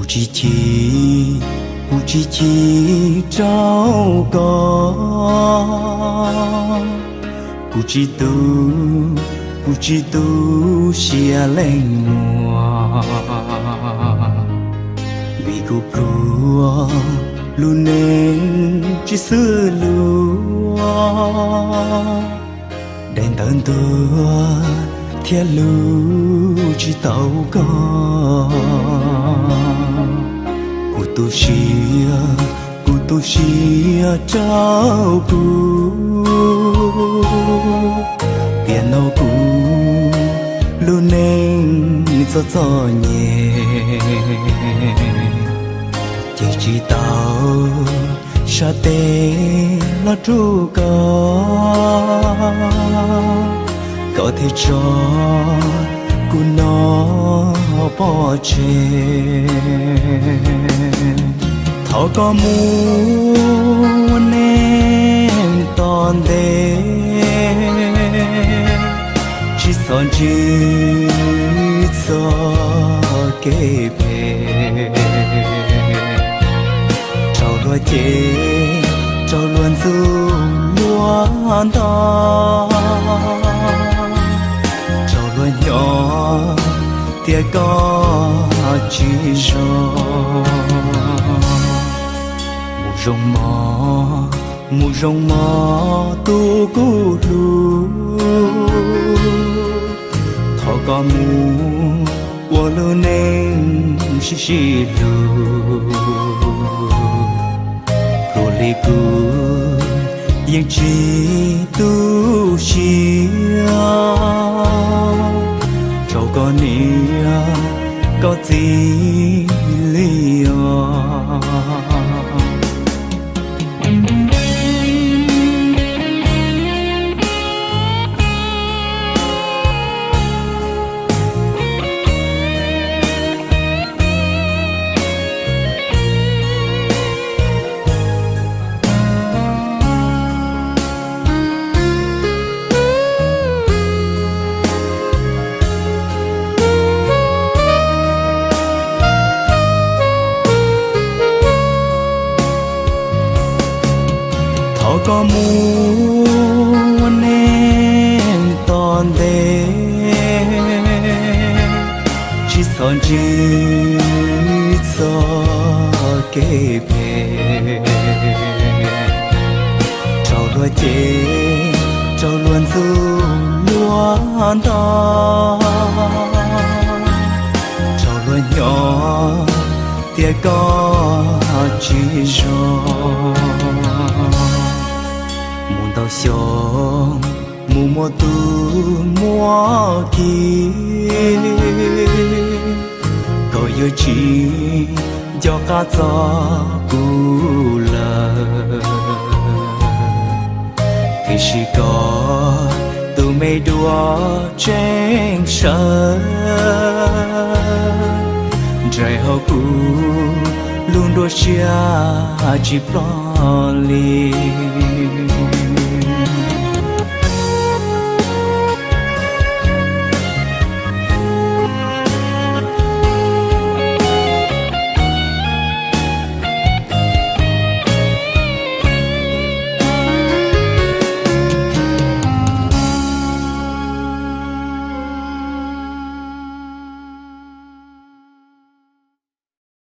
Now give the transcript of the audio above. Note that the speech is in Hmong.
Tsis chim, kuv tsis chim rau koj. Kuv tsis tu, kuv tsis tu siab leej muag, vim kuv pluag lub neej tsis xws luag. Daim ntawv ntuag thiab lus tsis tau koj. Kuv tu siab, kuv tu siab rau kuv, tiam no kuv lub neej txom txom nyem, ces tsis tau sab tes los rub koj, koj thiaj tso kuv noj pov tseg. Thov koj mus ua neeg tom ntej, tsis txhob ntsib txoj kev phem, raug luag cem, raug luag ntxub luag nto, raug luag nyob tias koj tsis zoo. Mus zoo mog, mus zoo mog tus kuv hlub, thov koj mus ua lub neej sib sib hlub. Pluag li kuv yeej tsis tu siab rau koj niam koj txiv li os. Thov koj mus ua neej tom ntej, tsis txhob ntsib txoj kev phem, raug luag cem, raug luag ntxub luag nto, raug luag nyob tias koj tsis zoo. Mus ntau xyoo, mus muaj tus muaj kiv, koj yuav tsis nco qab txog kuv lawm. Tiam sis koj tus me dua tseem sawv nraim hauv kuv lub nruab siab tsis ploj li.